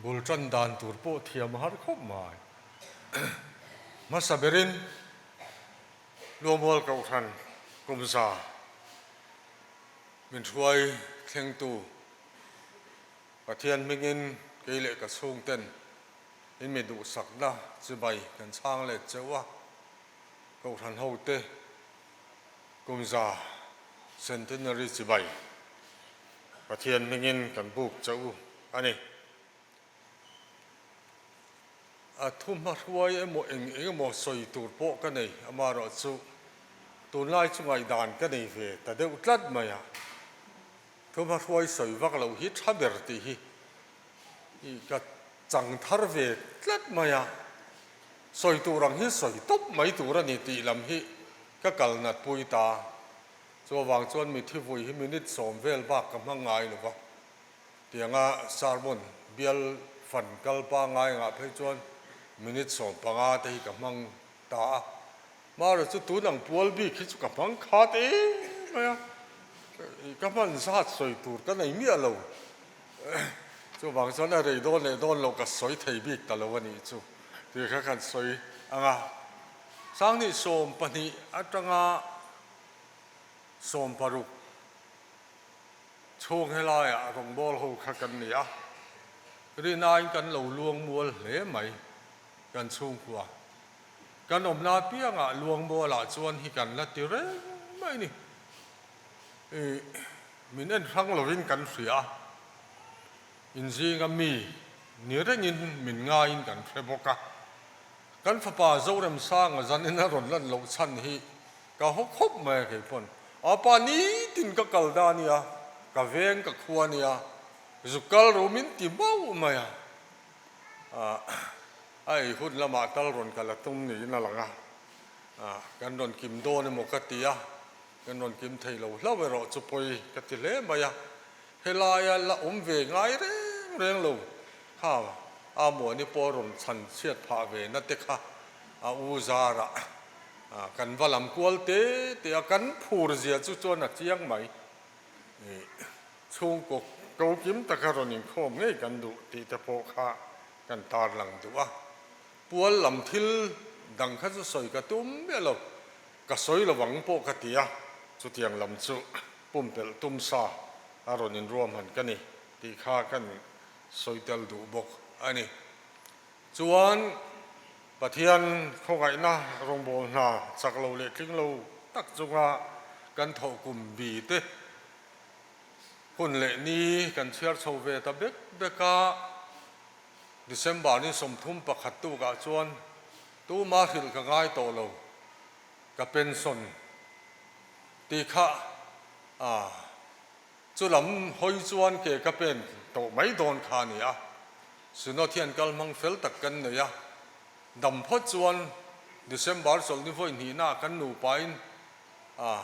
Bul tan dan tur pawh thiam a har khawp mai. Hmasa berin Luangmual Kohhran Kumza min hruai thlengtu Pathian hmingin kei leh ka chhungten in mi duhsakna chibai kan chhang let cheuh a, Kohhran hote Kumza Centenary chibai Pathian hmingin kan buk che u a ni. A thu hmahruai emaw eng eng emaw sawi tur pawh ka nei, amaherawhchu tunlai chu ngaihdan ka nei ve ta deuh tlat mai a. Thu hmahruai sawi vak loh hi tha ber tih hi i ka chang thar ve tlat mai a. Sawi tur ang hi sawi tawp mai tur a ni tih lam hi ka kal nat pui ta. Chuvang chuan mithi vui hi minute 10 vel bak ka hmang ngai lo va, tianga sermon bial fan kal pangngai angah phei chuan minute 15 te hi ka hmang ta a. Mahrawh chu tun ang pual bik hi chu ka hmang khat em mai a, ka hman zat sawi tur ka nei miah lo. Chuvang chuan a rei dawn leh dawn loh ka sawi thei bik ta lo a nih chu tih kha kan sawi ang a. Sanghnih 12 atanga 16 chhung helaiah rawngbâwl ho kha kan ni a, rinain kan lo luang mual hle mai kan chhungkua. Kan awmna apiangah luang mualah chuan hi kan la ti reng mai ni. I min en hrang lovin kan hria a, inzinga mi ni rengin min ngaiin kan hre bawk a. Kan fapa Zoremsanga zanin a rawn lan loh chhan hi ka haw khawp mai a kei pawn. A pa nitin ka kal da nia, ka veng ka khua nia, zuk kal ru min ti mauh mai a. A ei hun lamah tal rawn kal a tum niin a lang a, kan rawn kim dawn emaw ka ti a, kan rawn kim thei lo hlauh erawh chu pawi ka ti hle mai a. Helaia la awm ve ngai reng reng lo kha a Muani pawh rawn chhan chhiat phah ve na te kha a u zarah kan va lam kual te te a, kan phur zia chu chuan a chiang mai. Chhungkaw ko kim taka rawn inkhawm ngei kan duh tih te pawh kha kan tarlang duh a. Pual lam thil dang kha chu sawi ka tum miah lo, ka sawi lo ang pawh ka ti a, chutiang lam chu pumpelh tum sa a rawn inruahman ka ni tih kha kan sawi tel duh bawk a ni. Chuan Pathian khawngaihna rawngbâwl hna chak lo leh tling lo tak chunga kan thawh kum bi te hun leh ni kan chhiar chho ve ta bek bek a, December ni 31 tukah chuan tuma hrilh ka ngai tawh lo, ka pension tih kha a chu lam hawi chuan ke ka pen tawh mai dawn kha a ni a, Synod hian kal hmang fel tak kan nei a, dam phawt chuan December chawlhni vawi hnihnaah kan nupain a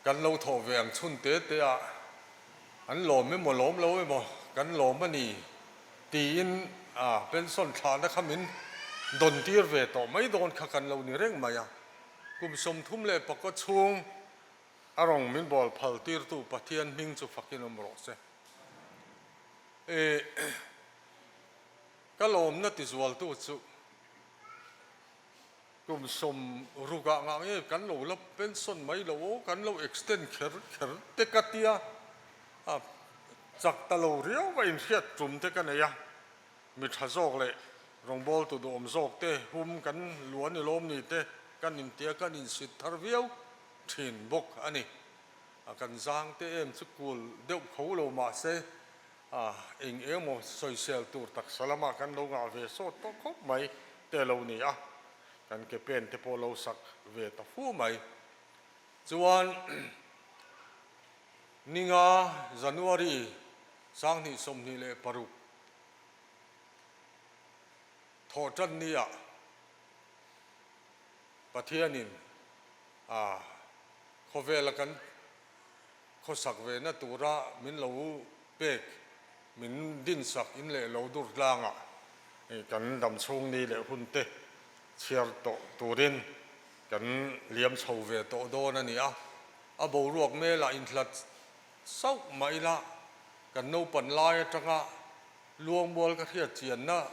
kan lo thawh ve ang chhun te te a, an lawm emaw lawm lo emaw kan lawm a ni tiin a pension thlahna kha min dawn tir ve tawh mai dawn kha kan lo ni reng mai a. Kum 34 chhung a rawng min bawl phal tirtu Pathian hming chu fakin awm rawh se. E ka lawmna tizualtu chu kum 60 ah ngah nge kan lo la pension mai lo aw, kan lo extend kher kher te ka tia, a chak ta lo riau a inhriat tum te ka nei a, mi tha zawk leh rawngbâwl tu duhawm zawk te hum kan luah ni lawm ni te kan intia kan insit thar viau thin bawk a ni. A kan zang te em chu kul deuh kho lo mah se a eng emaw sawisel tur taksa lamah kan lo ngah ve sawt tawh khawp mai te lo ni a, kan ke pen te pawh lo sak ve ta fu mai. Chuan ninga January 2026 thawh tan nia Pathianin a khawvela kan khawsak ve na tura min lo pek, min dinsak in leh lo dur tlangah kan dam chhung ni leh hun te chhiar tawh turin kan liam chho ve tawh dawn a ni a. A boruak melah inhlat sauh mah ila kan naupan lai atanga. Luangmual ka hriat chianna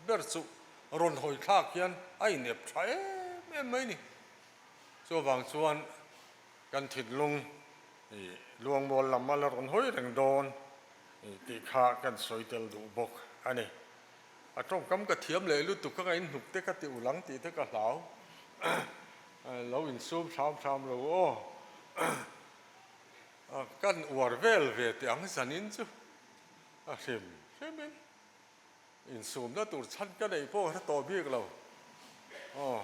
ber chu rawn hawi thlak hian a inep tha em em mai ni. Chuvang chuan kan thinlung Luangmual lam a la rawn hawi reng dawn tih kha kan sawi tel duh bawk a ni. A tawngkam ka thiam leh lutuk ka ngainhnuk te ka ti ulh ang tih te ka hlau. Lo insum hram hram lo aw. Kan uar vel ve teh ang zanin chu a hrim hrimin insumna tur chhan ka neih pawh ka hre tawh bik lo. Aw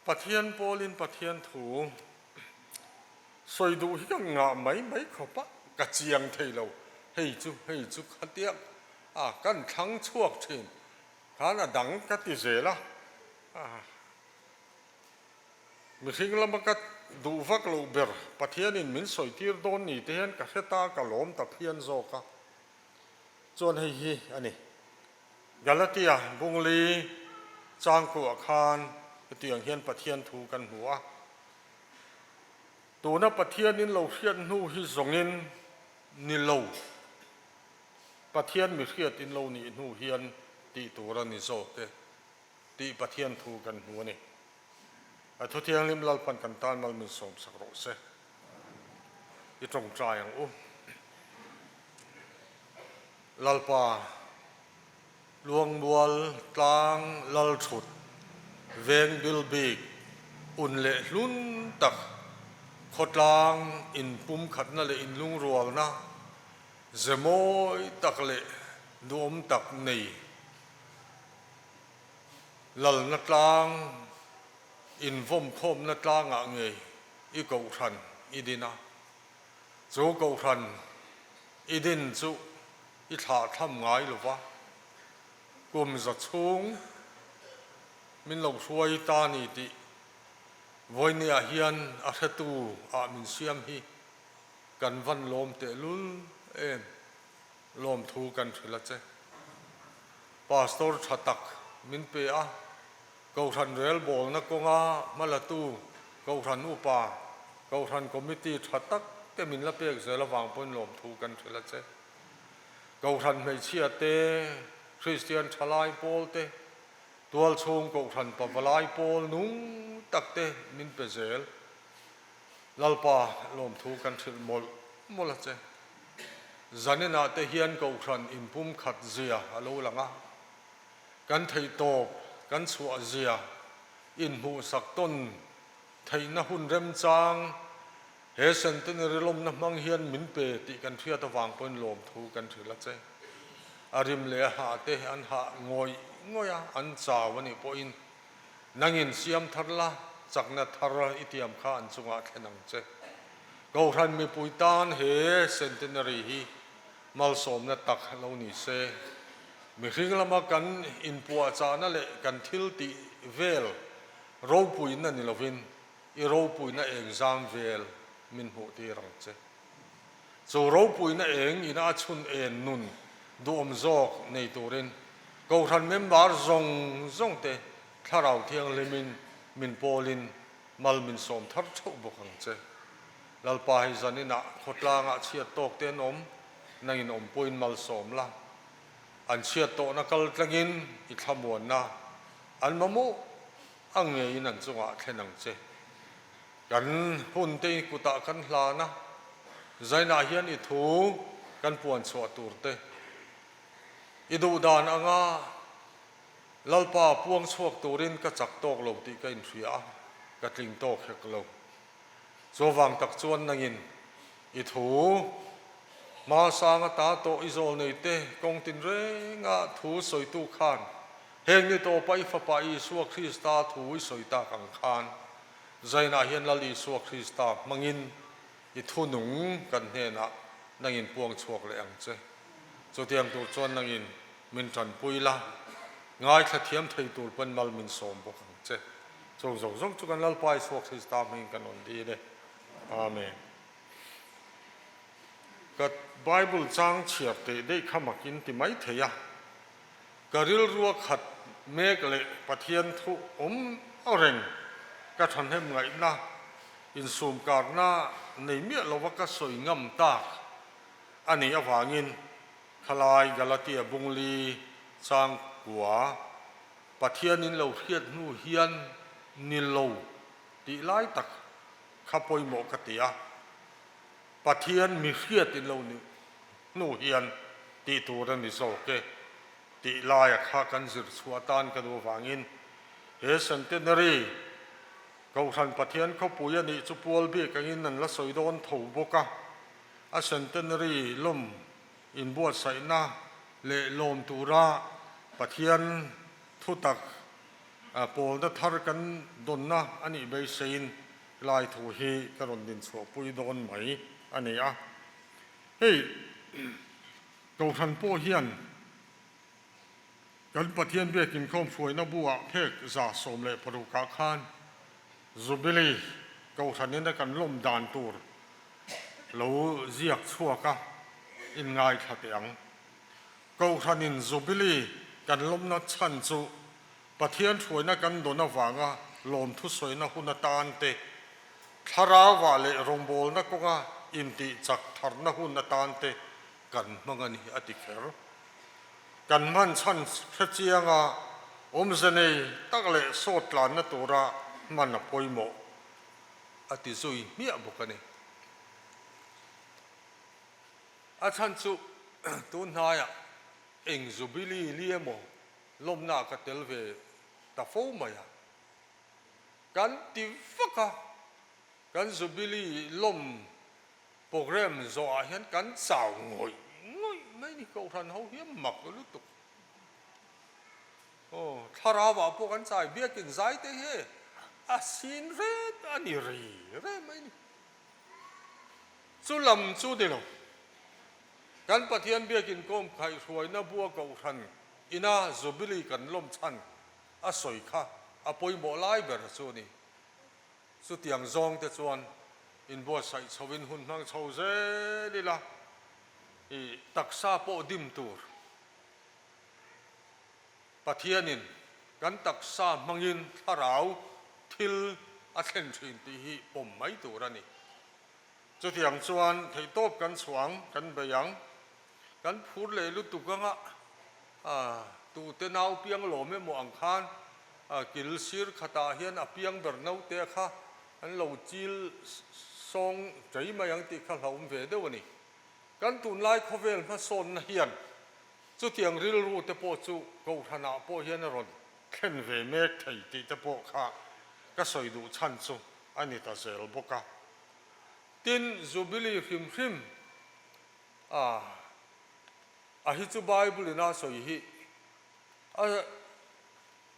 Pathian pawlin Pathian thu sawi duh hi ka ngah mai mai khawp a, ka chiang thei lo. Hei chu hei chu khatiang a kan thlang chhuak thin khan a dang ka ti zel a. Mihring lama ka duh vak loh ber Pathianin min sawitir dawn ni te hian ka hre ta ka lawm ta phian zawk a. Chuan hei hi a ni. Galatia Bungli changkuah khan hetiang hian Pathian thu kan hmu a. Tuna Pathianin lo hriat hnu hi zawngin ni lo. Pathian mi hriatin lo nih hnu hian tih tur a ni zawk e. Tih Pathian thu kan hmu a ni. A thu thianghlim Lalpan kan tan mal min sawmsak rawh se. I tawngtai ang u. Lalpa, Luangmual tlang Lalthut veng bil bik un leh hlun tak khawtlang inpumkhatna leh inlungrualna ze mawi tak leh duhawm tak nei Lalna tlang, invawmkhawmna tlangah ngei i kohhran i din a, chu kohhran i din chu i thlahthlam ngai lo va, kum za chhung min lo hruai ta ni tih vawinia hian a hretu ah min siam hi kan van lawm tehlul em. Lawmthu kan hrilh a che. Pastor tha tak min pe a, Kohhran relbawlna kawnga hmalatu Kohhran upa, Kohhran Committee tha tak te min la pek zel avang pawhin lawmthu kan hrilh a che. Kohhran hmeichhia te, Kristian thalai pawl te, tualchhung Kohhran pavalai pawl nung tak te min pe zel. Lalpa lawmthu kan hrilh mawlh mawlh a che. Zaninah te hian Kohhran inpumkhat zia a lo lang a, kan theihtawp kan chhuah zia inhmuhsak tawn theihna hun remchang he Centenary lawmna hmang hian min pe tih kan hriat avang pawhin lawmthu kan hrilh a che. A rim leh a hah te an hah ngawih ngawih a, an chau a nih pawhin Nangin siam thar la, chakna thar i tiam kha an chungah thlen ang che. Kohhran mipui tan he Centenary hi malsawmna tak lo ni se. Mihring lama kan inpuahchahna leh kan thil tih vel ropuina ni lovin i ropuina eng zam vel min hmuhtir ang che. Chu ropuina eng ina a chhun en nun duhawm zawk nei turin Kohhran member zawng zawng te Thlarau Thianghlimin min pawlin mal min sawm thar theuh bawk ang che. Lalpa hei zaninah khawtlangah chhiat tawk te an awm, nangin awmpuiin malsawm la. An chhiat tawhna kal tlangin i thlamuanna an mamawh ang ngeiin an chungah thlen ang che. Kan hun te i kutah kan hlan a, zainah hian i thu kan puan chhuah tur te i duh dan anga Lalpa puang chhuak turin ka chak tawk lo tih ka inhria a, ka tling tawk hek lo. Chuvang tak chuan nangin i thu hma sang ata tawh i zawl nei te kawng tinrenga thu sawitu khan heng ni tawpa i Fapa Isua Krista thu i sawi tak ang khan Zainah hian Lal Isua Krista hmangin i thu nung kan hnenah nangin puang chhuak leh ang che. Chutiang tur chuan nangin min tanpui la, ngaithla thiam thei tur pawn mal min sawm bawk ang che. Chung zawng zawng chu kan Lalpa Isua Krista hmingin kan rawn dil e. Amen. Ka Bible chang chhiar teh daih kha makin ti mai thei a. Ka rilrua khat mek leh Pathian thu awm reng ka thahnem ngaihna insumkarna nei miah lova ka sawi ngam tak. a nih avangin khalai Galatia Bungli changkua Pathian in lo hriat hnu hian ni lo tih lai tak kha pawimawh ka ti a, Pathian mi hriat in lo nih hnu hian tih tur a ni zawk e tih laia kha kan zir chhuah atan ka duh avangin he Centenary Kohhran Pathian khawpui a nih chu pual bik angin an la sawi dawn tho bawk a, a Centenary lawm inbuatsaihna leh lawm tura Pathian thutak pawlna thar kan dawnna a nih beiseiin lai thu hi ka rawn dinchhuahpui dawn mai a ni a. Hei Kohhran pawh hian kan Pathian biak inkhawm hruaina buah phek 116 ah khan Jubilee Kohhranin a kan lawm dan tur lo ziak chhuak a, inngaithla teh ang. Kohhranin Jubilee kan lawmna chhan chu Pathian hruaina kan dawn avanga lawmthu sawina hun atan te, thlarauah leh rawngbawlna kawnga intih chak tharna hun atan te kan hmang a ni, a ti kher. Kan hman chhan hre chianga awmze nei tak leh sawt tlanna tura hman a pawimawh, a ti zui hmiah bawk a ni. A chhan chu tun hnaiah eng Jubilee li emaw lawmna ka tel ve ta fo mai a, kan ti vak a, kan Jubilee lawm programme zawhah hian kan chau ngawih ngawih mai ni, Kohhran ho hi a mak lutuk. Aw, thlarauah pawh kan chai biakin zai te hi a sin ret a ni ri re mai ni. Chu lam chu ni lo. Kan Pathian biakin kawm khaihhruaina bua Kohhran ina Jubilee kan lawm chhan a sawi kha a pawimawh lai ber chu a ni. Chutiang zawng te chuan inbuatsaih chhoin hun hmang chho zel ila i taksa pawh dim tur Pathianin kan taksa hmangin thlarau thil a thlen thin tih hi pawm mai tur a ni. Chutiang chuan theihtawp kan chhuang, kan bei ang, kan phur leh lutuk anga tute nau piang lawm emaw ang khan kil sir khatah hian a piang ber naute kha an lo chil sawng chei mai ang tih kha hlauhawm ve deuh a ni. Kan tunlai khawvel hmasawnna hian Chutiang rilru te pawh chu Kohhranah pawh hian a rawn thlen ve mek thei tih te pawh kha ka sawi duh chhan chu a ni ta zel bawk a. Tin, Jubilee hrim hrim a a hi chu Bible in a sawi hi a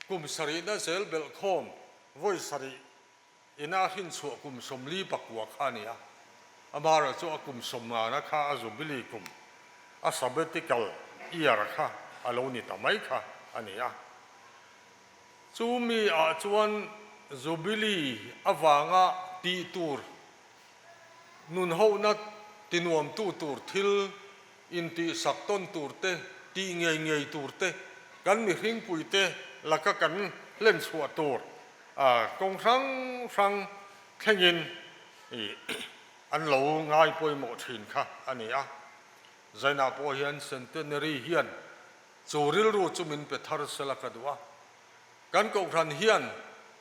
kum sarihna zel belh khawm vawi sarih Ina a hrinchhuah kum 49 kha a ni a, amaherawh chu a kum sawmngana kha a Jubilee kum, a sabbatical year kha a lo ni ta mai kha a ni a. Chu mi ah chuan Jubilee avanga tih tur, nunhohna tinuamtu tur thil intihsak tawn tur te, tih ngei ngei tur te, kan mihringpuite laka kan hlenchhuah tur kawng hrang hrang thlengin an lo ngai pawimawh thin kha a ni a. Zainah pawh hian Centenary hian chu rilru chu min pe thar sela ka duh a. Kan Kohhran hian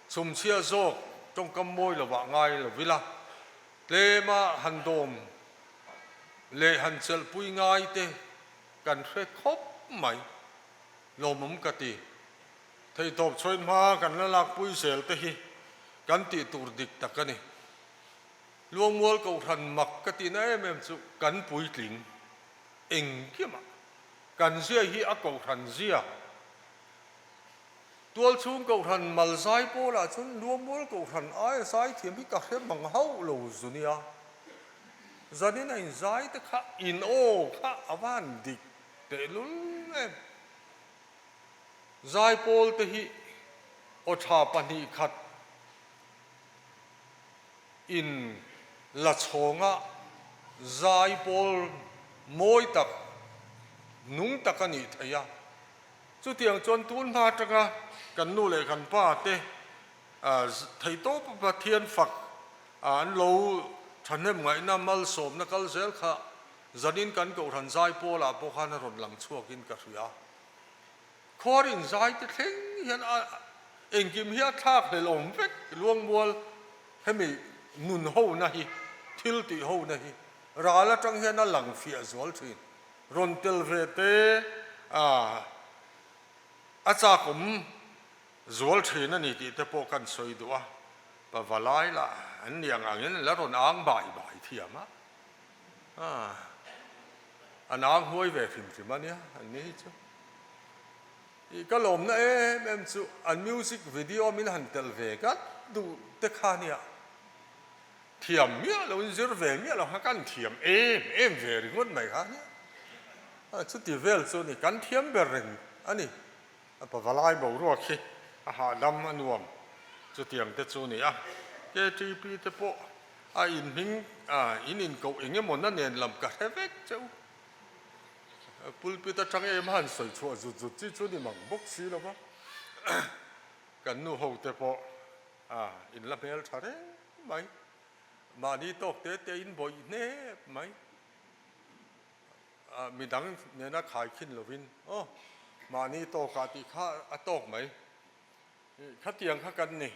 chhumchhia zawk tawngkam mawi lovah ngai lo ila, tlema han dawm leh han chelhpui ngai te kan hre khawp mai. Lawmawm ka ti. Theihtawp chhuain hma kan la lakpui zel te hi kan tih tur dik tak a ni. Luangmual Kohhran mak ka tihna em em chu kan puitling engkimah kan zia hi a Kohhran zia. Tualchhung Kohhran mal zai pawlah chuan Luangmual Kohhran aia zai thiam hi ka hre mang hauh lo zu nia. Zanin a inzai te kha in aw kha a van dik tehlul em. Zaipawl te hi aw tha pahnih khat in la chhawnga zaipawl mawi tak, nung tak a nih theih a. Chutiang chuan tun hma atanga kan nu leh kan pa te theihtawp Pathian fak an lo thahnem ngaihna malsawmna kal zel kha. Zanin kan Kohhran zai pawlah pawh khan a rawn lang chhuakin ka hria. Khuar inzai te thleng hian a engkim hi a thlak hlel awm vek Luangmual hemi nun hona hi, thil tih hona hi ral atang hian a lang fiah zual thin. Rawn tel ve te a a chak awm zual thin a ni tih te pawh kan sawi duh a, pavalai lah an ni ang angin an la rawn ang bai bai thiam a, an ang huai ve hrim hrim a nia an ni hi chu. Ih ka lawmna em em chu an music video min han tel ve gat duh te kha nia, thiam miah lo in zir ve miah lo kha kan thiam em em ve ringawt mai kha nia, chuti vel chu ni kan thiam ber reng a ni. A pavalai boruak hi a hahdam a nuam chutiang te chu ni a, KTP te pawh a inhming in inkoh eng emaw na nen lam ka hre vek che u. Pulpit atang em a han sawi chhuah zut zut chi chu ni mang bawk si lo va, kan nu ho te pawh in la hmel tha reng mai, mahni tawk te te in bawih hnep mai. Midang nena khai khin lovin aw mahni tawkah tih kha a tawk mai. Khatiang kha kan ni.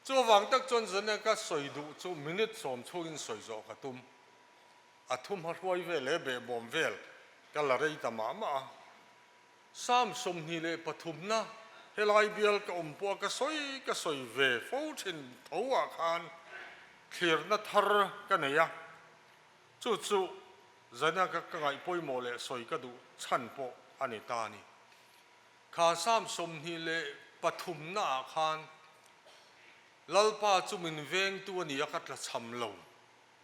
Chuvang tak chuan zane ka sawi duh chu minute sawm chhungin sawi zawh ka tum. A thumha hruai vel leh behbawm vel ka la rei ta mah mah a. Psalm 23 na helai bial ka awm pawh a ka sawi ka sawi ve fo thin tho ah khan thlirna thar ka nei a. Chu chu zana ka ka ngaih pawimawh leh sawi ka duh chhan pawh a ni ta a ni. Kha Psalm 23 naah khan Lalpa chu min vengtu a ni a ka tla chham lo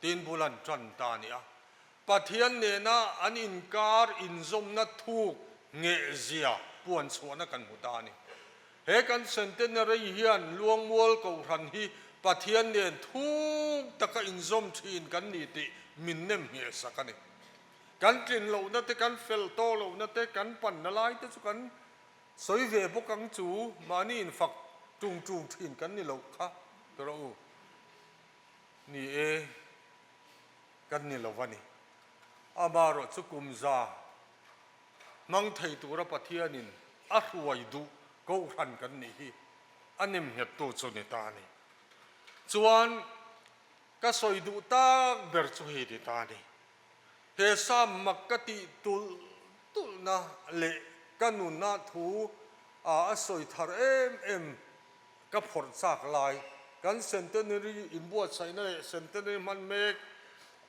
tiin bul an tan ta a ni a. Pathian nena an inkar inzawmna thuk nghehzia puan chhuahna kan hmu ta a ni. He kan centenary hian Luangmual Kohhran hi Pathian nen thuk taka inzawm thin kan ni tih min nem ngheh sak a ni. Kan tlin lohna te, kan fel tawh lohna te, kan panna lai te chu kan sawi ve bawk ang chu, mahni infak tung tung thin kan ni loh kha ka rawh u. Ni e, kan ni lo va ni. Amaherawh chu kum za Hmang thei tura Pathianin a hruai duh Kohhran kan nih hi a nemnghettu chu ni ta a ni. Chuan ka sawi duh tak ber chu hei ni ta a ni. He Psalm mak ka tih tulh tulhna leh ka nunah thu a sawi thar em em ka phawrh chak lai kan Centenary inbuatsaihna leh Centenary hman mek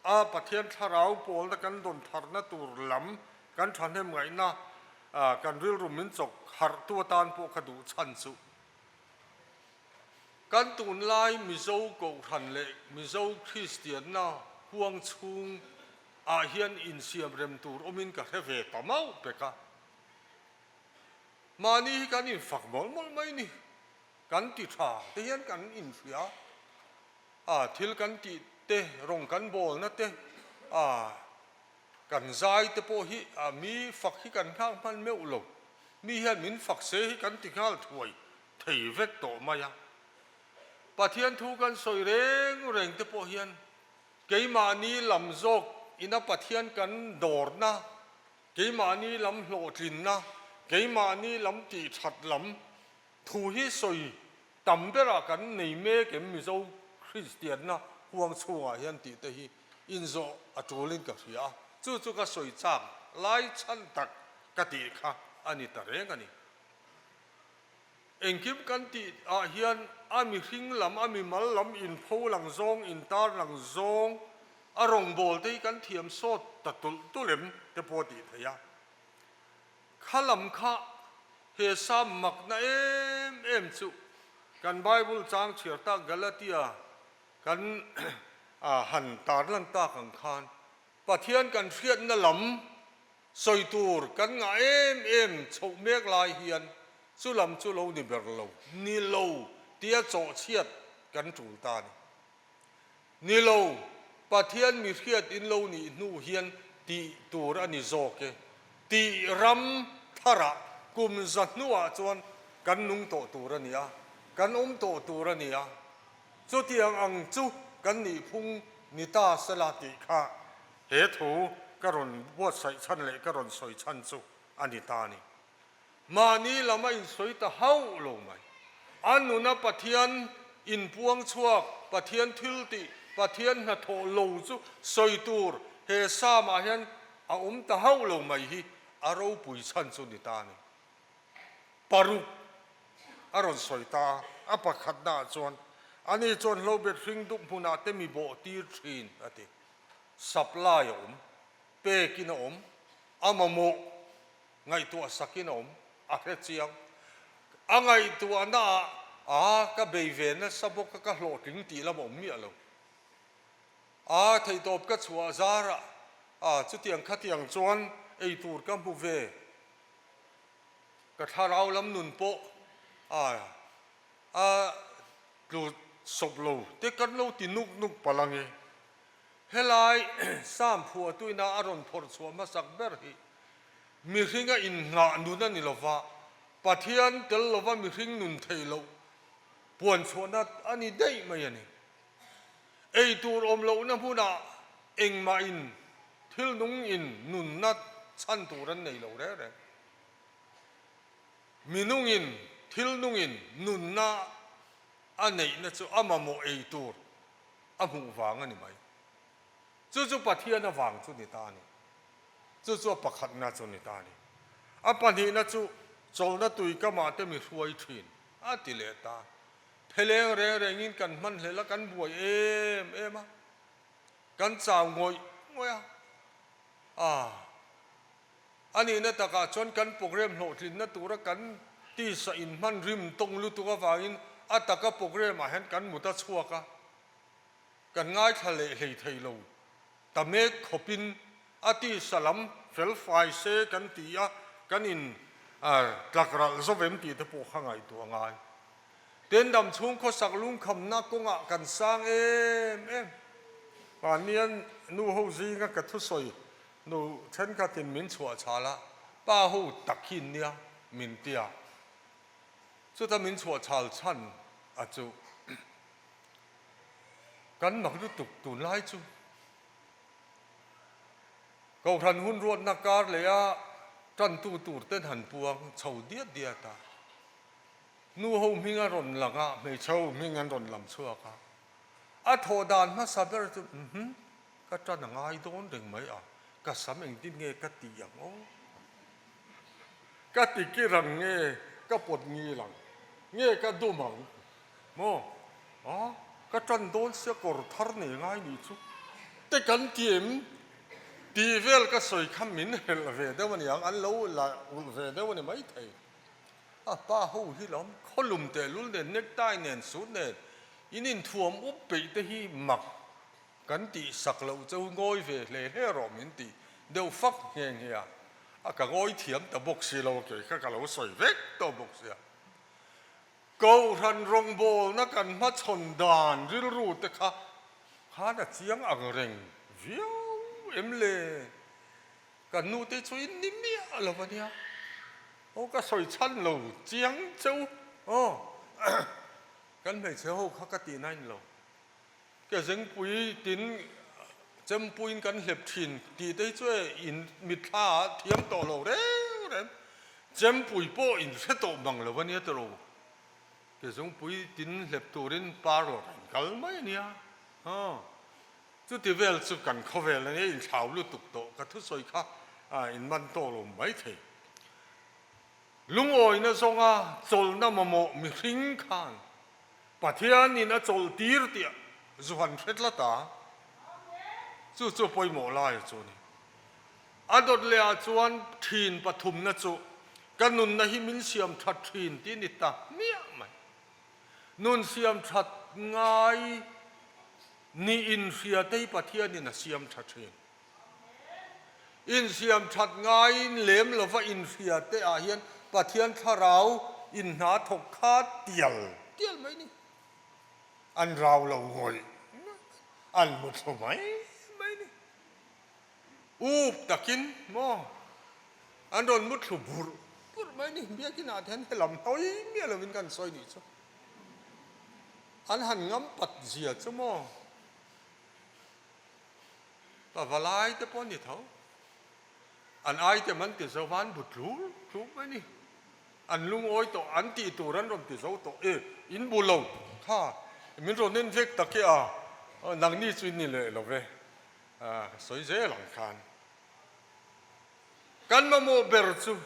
a Pathian thlarau pawlna kan dawn tharna tur lam kan thahnem ngaihna kan rilru min chawk harhtu atan pawh ka duh chhan chu kan tunlai Mizo Kohhran leh Mizo Kristianna huang chhung ah hian insiam rem tur awmin ka hre ve ta mauh pek a. Mahni hi kan infak mawlh mawlh mai ni. Kan ti tha te hian kan inhria a, thil kan tih te, rawng kan bawlna te, a kan zai te pawh hi a mi fak hi kan nghak hman meuh lo. Mi hian min fak se hi kan ti nghal thuai thei vek tawh mai a. Pathian thu kan sawi reng reng te pawh hian keimahni lam zawk ina Pathian kan dawrna Keimahni lam hlawhtlinna, keimahni lam tihthat lam thu hi sawi tam berah kan nei mek em Mizo Kristianna huang chhungah hian tih te hi inzawh a tulin ka hria a, chu chu ka sawi chak lai chhan tak ka tih kha a ni ta reng a ni. Engkim kan tih ah hian a mihring lam, a mimal lam inpho lang zawng, intar lang zawng, a rawngbâwl te hi kan thiam sawt ta tulh tulh em te pawh a tih theih a. Kha lam kha he Sam makna em em chu kan Bible chang chhiar tak Galatia kan han tarlan tak ang khan Pathian kan hriatna lam Sawi tur kan ngah em em chhoh mek lai hian chu lam chu lo ni ber lo, ni lo tia chawhchhiat kan tul ta a ni. Ni lo, Pathian mi hriat in lo nih hnu hian tih tur a ni zawk e. Tih ram tharah kum za hnuah chuan kan nung tawh tur a ni a, kan awm tawh tur a ni a. Chutiang ang chu kan nihphung ni ta sela tih kha. He thu ka rawn buatsaih chhan leh ka rawn sawi chhan chu a ni ta a ni. Mahni lam a insawi ta hauh lo mai. A nuna Pathian inpuang chhuak, Pathian thil tih, Pathian hnathawh lo chu sawi tur he Psalm-ah hian a awm ta hauh lo mai hi a ropui chhan chu ni ta a ni. Paruk a rawn sawi ta a, a pakhatnaah chuan, Ani chuan hlobet hring dup hmunah te mi bawh tir thin, a ti. Supply a awm, pekin a awm, a mamawh ngaihtuah sakin a awm, a hre chiang. A ngaihtuahnaah a ka bei ve nasa bawk a, ka hlawhtling tih lam a awm miah lo. A theihtawp ka chhuah zarah a chutiang khatiang chuan eitur ka hmu ve. Ka thlarau lam nun pawh a a tlu sawp lo te kan lo ti nuk nuk palh ange. Helai Psalm phuahtuina a rawn phawrh chhuah hmasak ber hi mihringa innghah nun a ni lova, Pathian tel lova mihring nun theih loh puan chhuahna a ni daih mai a ni. Ei tur awm lohna hmunah engmah in thil nung in nunna chhan tur an nei lo reng reng. Minungin thil nungin nunna a neihna chu a mamawh ei tur a hmuh vang a ni mai. Chu chu Pathian avang chu ni ta a ni. Chu chu a pakhatna chu ni ta a ni. A pahnihna chu chawlhna tui kamah te mi hruai thin a ti leh ta. Pheleng reng rengin kan hman hlel a, kan buai em em a, kan chau ngawih ngawih a. Ah, a nihna takah chuan kan program hlawhtlinna tura kan tisa inhman rim tawng lutuk avangin a taka program ah hian kan mut a chhuak a. Kan ngaithla leh hlei thei lo ta mek khawpin a tisa lam fel fai se kan ti a, kan in tlak ralh zo vem tih te pawh kha ngaihtuah a ngai. Ten dam chhung khawsak lungkhamna kawngah kan sang em em. Mahnia nu ho zinga ka thusawi nu thenkhatin min chhuah chhal a, pa ho tak hi nia min tia. Chuta min chhuah chhal chhan a chu. Kan mak lutuk tunlai chu Kohhran hun ruatna kar leh a tantu tur ten han puang chho diat diat a, nu ho hming a rawn lang a, hmeichhe ho hming an rawn lam chhuak a, a thawh dan hmasa ber chu umm ka tan a ngai dawn reng mai a, ka sam engtin nge ka tih ang aw? Ka ti kir ang nge ka pawt ngil ang nge ka dum ang? Maw? A, ka ṭan dawn sia kawr thar nei ngai nih chu. Te kan ti em? Tih vel ka sawi kha min helh ve deuh a niang, an lo la ulh ve deuh a ni maithei. A pa ho hi lawm, khawlum tehlul nen, necktie nen, suit nen, in inthuam up peih te hi mak kan tih sak loh cheu ngawi ve hle hle rawh min ti deuh fak nghe nghe a. A ka ngawi thiam ta bawk si lo, kei kha ka lo sawi vek tawh bawk sia. Kohhran rawngbawlna kan hmachhawn dan rilru te kha khan a chiang ang reng viau em le? Kan nu te chu in ni miah lo a nia. Aw ka sawi chhan lo chiang cheu aw. Kan hmeichhe ho kha ka tihna in lo. Ke zengpui tin chempuiin kan hlep thin tih te hi chu e in mitthla ah thiam tawh lo reng reng. Chempui pawh in hre tawh bang lo a nia tiraw? Ke zengpui tin hlep turin parlor in kal mai a nia. Aw chuti vel chu kan khawvel a nia inthlau lutuk tawh ka thusawi kha in man tawh lo mai thei. Lungawina zawnga chawlhna mamawh mihring khan Pathianin a chawlh tir tih zu han hre tlat a, chu chu pawimawh lai chu a ni. A dawt leh ah chuan thin pathumna chu ka nunna hi min siam that thin tih a ni ta hmiah mai. Nun siam that ngai nih inhria te hi Pathianin a siam tha thin. Insiam that ngaiin lem lova inhria te ah hian Pathian thlarau in hna thawk kha tial tial mai ni. An rau lo ngawih ngawih mai, an mu thlu mai mai ni. Up takin maw an rawn mu thlu burh burh mai ni. Biakin ah te hian helam hawi miah lovin kan sawi nih chu. An han ngam pat zia chu maw. Pavalai te pawh a ni tho. An item an ti zo va, an bu tlur tlur mai a ni. An lungawi tawh, an tih tur an rawn ti zo tawh. E, in bu lo kha, min rawn en vek tak e a, nangni chu in ni leh lo ve, ka sawi zel ang khan. Kan mamawh ber chu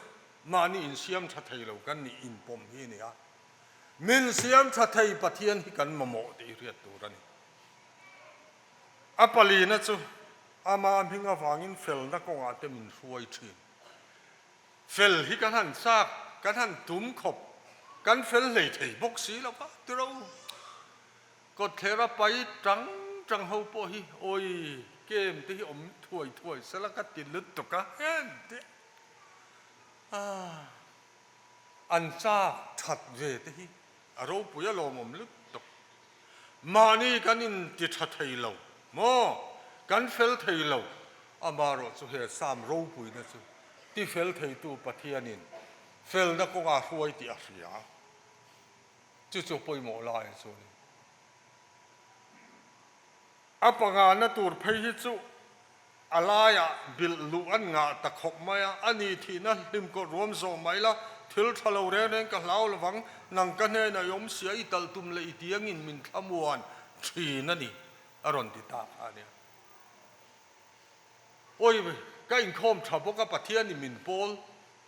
mahni insiam tha thei lo kan nih inpawm hi a ni a. Min siam tha thei Pathian hi kan mamawh tih hriat tur a ni. A palina chu ama hming avangin felna kawngah te min hruai thin. Fel hi kan han chak, kan han tum khawp, kan fel hlei thei bawk si lo va, tiro. Kawtthler a pai tang tang ho pawh hi awi kem te hi awm thuai thuai sela ka ti lutuk a, heng te ah an chak that ve te hi a ropui a lawmawm lutuk. Mahni kan inti tha thei lo maw? Kan fel thei lo. Amaherawh chu he Psalm ropuina chu ti fel theitu Pathianin felna kawnga hruai tih a hria. Chu chu pawimawh lai chu a ni. A pangana tur phei hi chu a laiah bilh luh an ngah ta khawp mai a, a ni thihna hlim kawt ruam zawh mai la, thil tha lo reng reng ka hlau lovang, nang ka hnenah i awm sia i talh tum leh i tiangin min thlamuan thin a ni, a rawn ti ta kha a nia. Awi, ka inkhawm tha bawk a, Pathianin min pawl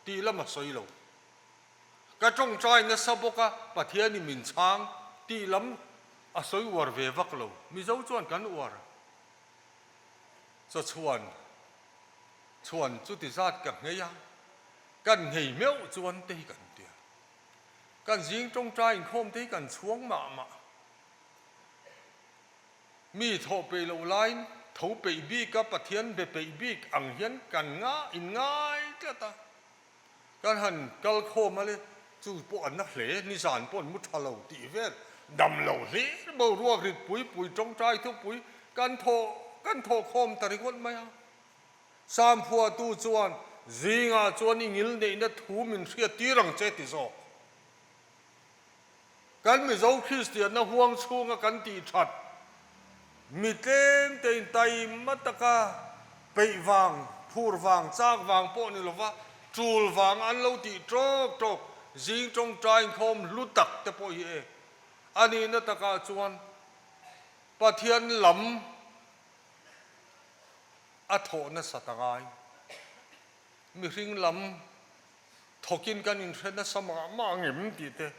tih lam a sawi lo. Ka tawngtai nasa bawk a, Pathianin min chhang tih lam a sawi uar ve vak lo. Mizo chuan kan uar. Chaw chhuan chhuan chuti zat ka nghei a, kan nghei meuh chuan te hi kan tia. Kan zing tawngtai inkhawm te hi kan chhuang mah mah. Mi thawh peih loh laiin tho peih bik a, Pathian be peih bik ang hian kan nga in ngai tlat a. Kan han kal khawm a le, chu pawh an na hle, nizan pawh an mu tha lo tih vel, dam lo hlir boruak rit pui pui tawngtai thupui kan thawh kan thawh khawm ta ringawt mai a. Samphuahtu chuan zingah chuan i ngil neihna thu min hriat tir ang che ti zawk. Kan Mizo Kristianna huang chhunga kan tih that mi tlem tein taima taka peih vang, phur vang, chak vang pawh ni lova tul vang an lo tih tawk tawk zing tawngtai inkhawm hlu tak te pawh hi e. A nihna takah chuan Pathian lam a thawh nasat a ngai. Mihring lam Thawkin kan inhre nasa mah mah ang em tih te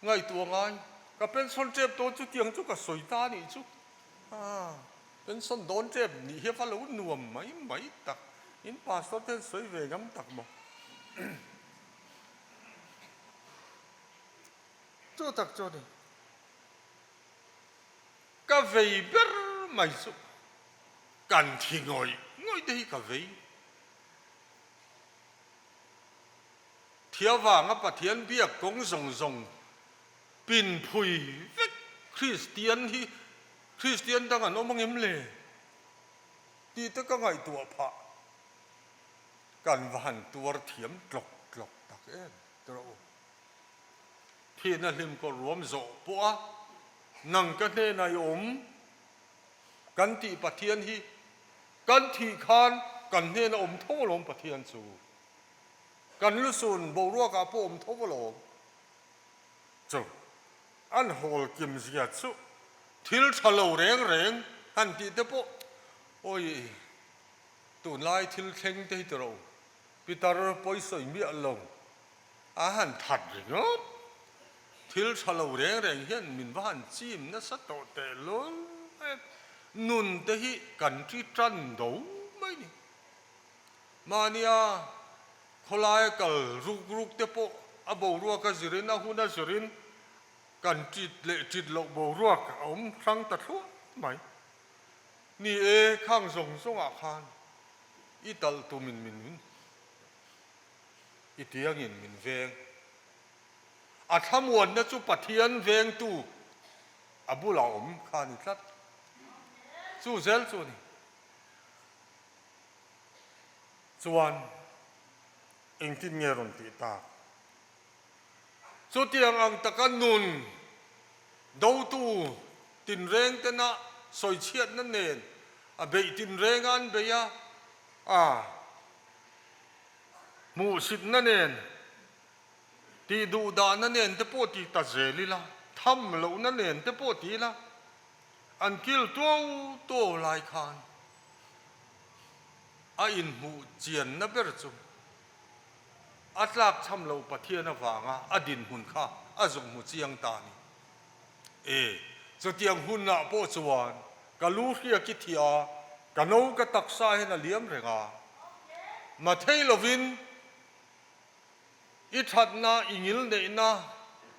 ngaihtuah ngai. Ka pension tep dawn chu tiang chu ka sawi ta anih chu. Aa pension dawn tep nih hi va lo nuam mai mai tak. In pastor te an sawi ve ngam tak maw. Chu tak chu a ni. Ka vei ber mai chu kan thi ngawih ngawih te hi ka vei. Thia vanga Pathian biak kawng zawng zawng pin phui vek Kristian hi Kristian dang an awm angem le? tih te ka ngaihtuah phah. Kan va han tuar thiam tlawk tlawk tak em tawh u. Thihna hlim kawr ruam zawh pawh a nang ka hnenah i awm kan tih Pathian hi Kan thih khan kan hnena awm tho alawm Pathian chu. Kan lusun boruakah pawh awm tho alawm chu. An hawl kim zia chu thil tha lo reng reng han tih te pawh awi tunlai thil thleng te hi ti rawh u. Pitar pawisawi miah lo a han that ringawt. Thil tha lo reng reng hian min va han chim nasa tawh tehlul em. Nun te hi kan ṭi ṭan do mai ni. Mahnia khawlaia kal ruk ruk te pawh a boruak a zirin a hun a zirin kan ṭit leh ṭit loh boruak a awm hrang ta thluah mai. Ni e, khang zawng zawngah khan i talh tumin min i tiangin min veng. A thlamuanna chu Pathian vengtu a bula awm kha a ni tlat. Chu zel chu a ni. Chuan engtin nge rawn tih tak? Chutiang ang taka nun dotu tinreng tena sawichhiatna nen. A beih tinreng a an bei a, a hmuhsitna nen, tih duhdahna nen te pawh ti ta zel ila, tham lohna nen te pawh ti ila, an kil tuau tuau lai khan a inhmuh chianna ber chu a tlakchham loh Pathian avanga a dinhmun kha a zuk hmu chiang ta a ni. E, chutiang hunah pawh chuan ka lu hriak i thih a, ka no ka taksa hian a liam reng a. Mathei lovin i thatna, i ngilneihna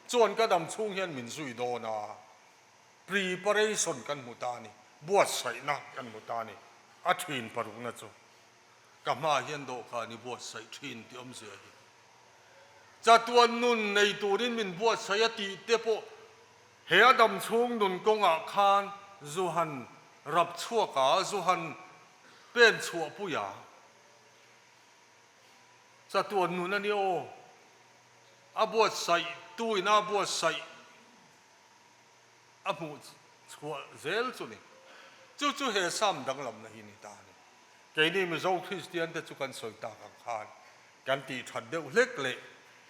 chuan ka dam chhung hian min zui dawn a. Preparation kan hmu ta a ni, buatsaihna kan hmu ta a ni. A thin parukna chu ka hmaah hian dawhkan i buatsaih thin tih awmzia hi. Chatuan nun nei turin min buatsaih a tih te pawh he a dam chhung nun kawngah khan zu han rap chhuak a, zu han pen chhuah pui a. Chatuan nun a ni aw, a buatsaih tu ina a buatsaih a hmuh chhuah zel chu ni. Chu chu he Sam danglamna hi ni ta a ni. Keini Mizo Kristian te chu kan sawi tak ang khan kan tih that deuh hlek leh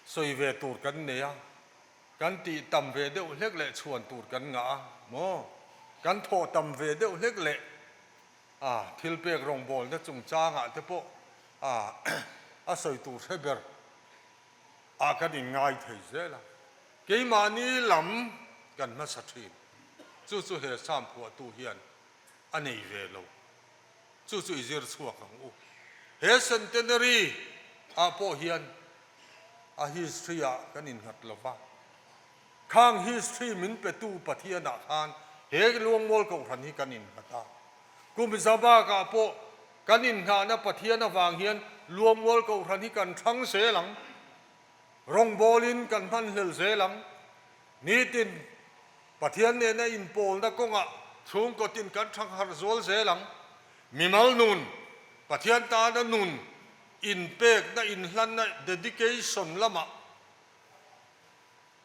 sawi ve tur kan nei a, kan tih tam ve deuh hlek leh chhuan tur kan ngah a maw? Kan thawh tam ve deuh hlek leh a thil pek rawngbawlna chungchangah te pawh a a sawi tur hre ber ah kan inngai thei zel a. Keimahni lam kan hmasa thin. Chu chu he Sam phuahtu hian a nei ve lo. Chu chu i zir chhuak ang u. He Centenary ah pawh hian a history ah kan innghat lo va. Khang history min petu Pathian ah khan he Luangmual Kohhran hi kan innghat a. Kum za bak ah pawh kan innghahna Pathian avang hian Luangmual Kohhran hi kan thang zel ang. Rawngbawlin kan hmanhlel zel ang. Nitin Pathian nena inpawlna kawngah chhungkaw tin kan thangharh zual zel ang. Mimal nun, Pathian tana nun inpekna, inhlanna, dedication, lamah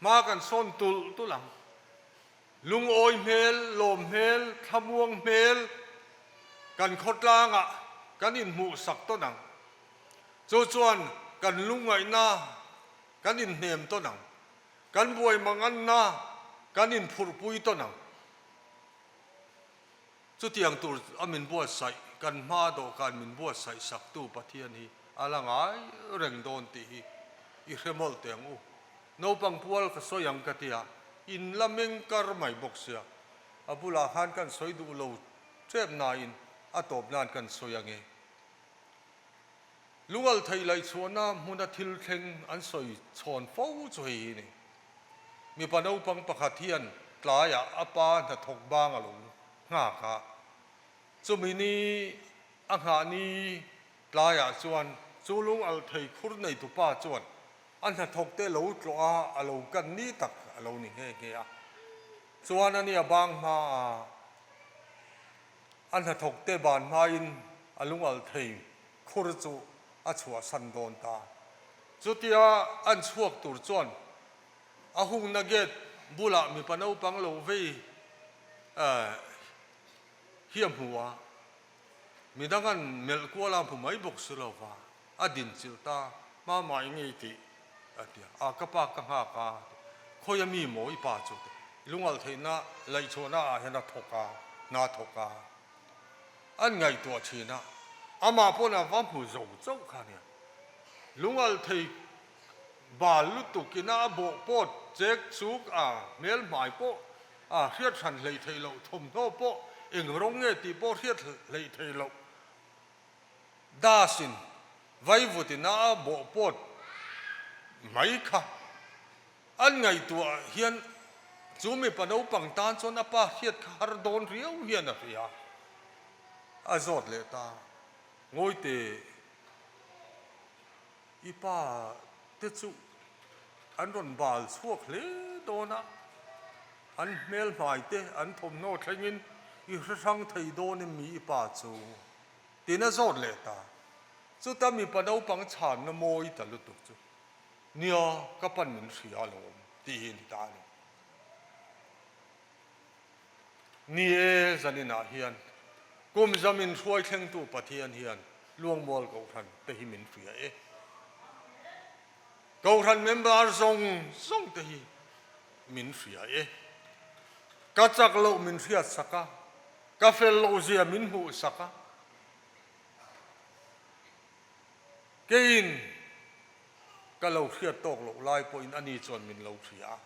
hma kan sawn tulh tulh ang. Lungawi hmel, lawm hmel, thlamuang hmel kan khawtlangah kan inhmuhsak tawn ang. Chu chuan kan lungngaihna kan inhnem tawn ang. Kan buai manganna kan inphurhpui tawn ang. Chutiang tur a min buatsaih, kan hma dawhkan min buatsaih saktu Pathian hi a la ngai reng dawn tih hi i hre mawlh teh ang u. Naupang pual ka sawi ang ka ti a, in la meng kar mai bawk sia. A bulah khan kan sawi duh lo tep nain a tawp nan kan sawi ange. Lungal thei laihchhuahna hmuna thil thleng an sawi chhawn fo chu hei hi a ni. Mipa naupang pakhat hian tlaiah a pa hnathawk bang a lo nghak a, chumi ni a nghah ni tlaiah chuan chu lungal thei khur neitupa chuan a hnathawk te lo tlawh a, a lo kan ni tak a lo ni nghe nghe a. Chuan a nia bang hmaah A hnathawk te ban hmain a lungalh thei khur chu a chhuahsan dawn ta. Chutia an chhuak tur chuan a hungna gate bulah mipa naupang lo vei hi a hmu a, midang an melh kual a hmu mai bawk si lo va, a din chilh ta, Mama i ngei tih a ti a, a ka pa ka nghak a, khawi a mi maw i pa chu ti, lungalh theihna laihchhuahna ah hian a thawk a, hna thawk a, an ngaihtuah thin a, amah pawn a va hmu zo chauh kha nia, lungalh thei bal lutuk ina a bawh pawt chek chuk a, hmel hmai pawh a hriat hran hleih theih loh, thawmhnaw pawh eng rawng nge tih pawh hriat hleih theih loh. Dasin vaivutin a bawh pawt mai kha an ngaihtuah hian chu mipa naupang tan chuan a pa hriat kha har dawn riau hian a hria. A zawt leh ta, Ngawite, i pa te chu an rawn bal chhuak hle dawn a, an hmel hmai te an thawmhnaw thlengin i hre hrang thei dawn em mi i pa chu? Tiin a zawt leh ta. Chuta mipa naupang chhanna mawi ta lutuk chu, Nia, ka pan min hria alawm, tih hi a ni ta a ni. Ni e, zaninah hian. Kum zam in hruai thlengtu Pathian hian Luangmual Kohhran te hi min hria e. Kohhran member zawng zawng te hi min hria e. Ka chak loh min hriat sak a, ka fel loh zia min hmuh sak a. Keiin ka lo hriat tawk loh lai pawhin ani chuan min lo hria a.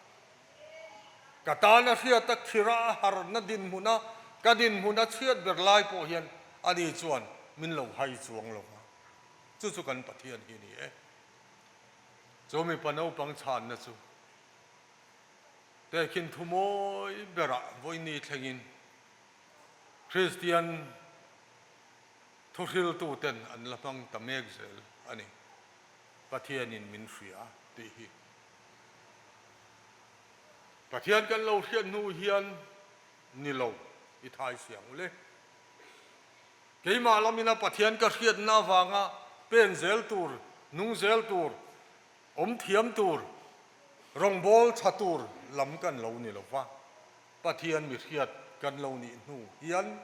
Ka tana hriat a khira a harna dinhmuna ka dinhmun a chhiat ber lai pawh hian ani chuan min lo hai chuang lo va. Chu chu kan Pathian hi a ni e. Chu mipa naupang chhanna chu tehkhin thu mawi berah vawiini thlengin Kristian Thuhriltuten an la hmang ta mek zel a ni. Pathianin min hria tih hi. Pathian kan lo hriat hnu hian ni lo i thai siang ule. Keimah lamina Pathian ka hriatna avanga pen zel tur, nung zel tur, awm thiam tur, rawngbâwl tha tur lam kan lo ni lo va. Pathian mi hriat kan lo nih hnu hian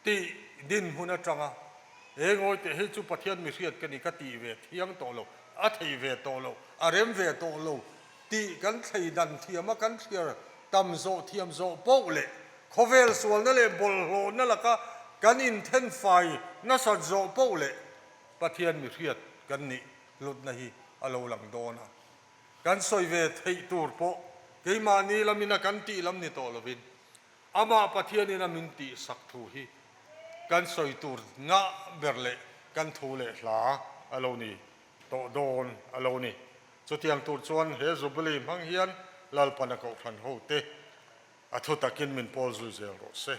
tih dinhmun atanga he ngawi teh hei chu Pathian mi hriat ka ni ka tih ve thiang tawh lo, a thei ve tawh lo, a rem ve tawh lo tih kan thlei dan thiama kan thliar tam zawh thiam zawh poh leh khawvel sualna leh bawlhhlawhna laka kan inthenfai nasat zawh poh leh Pathian mi hriat kan nih hlutna hi a lo lang dawn a. Kan sawi ve theih tur pawh keimahni lamin a kan tih lam ni tawh lovin amah Pathianin a min tih sak thu hi kan sawi tur ngah ber leh kan thu leh hla a lo ni tawh dawn a lo ni. Chutiang tur chuan he Jubilee hmang hian Lalpana Kohhran hote a thu takin min pawl zui zel rawh se.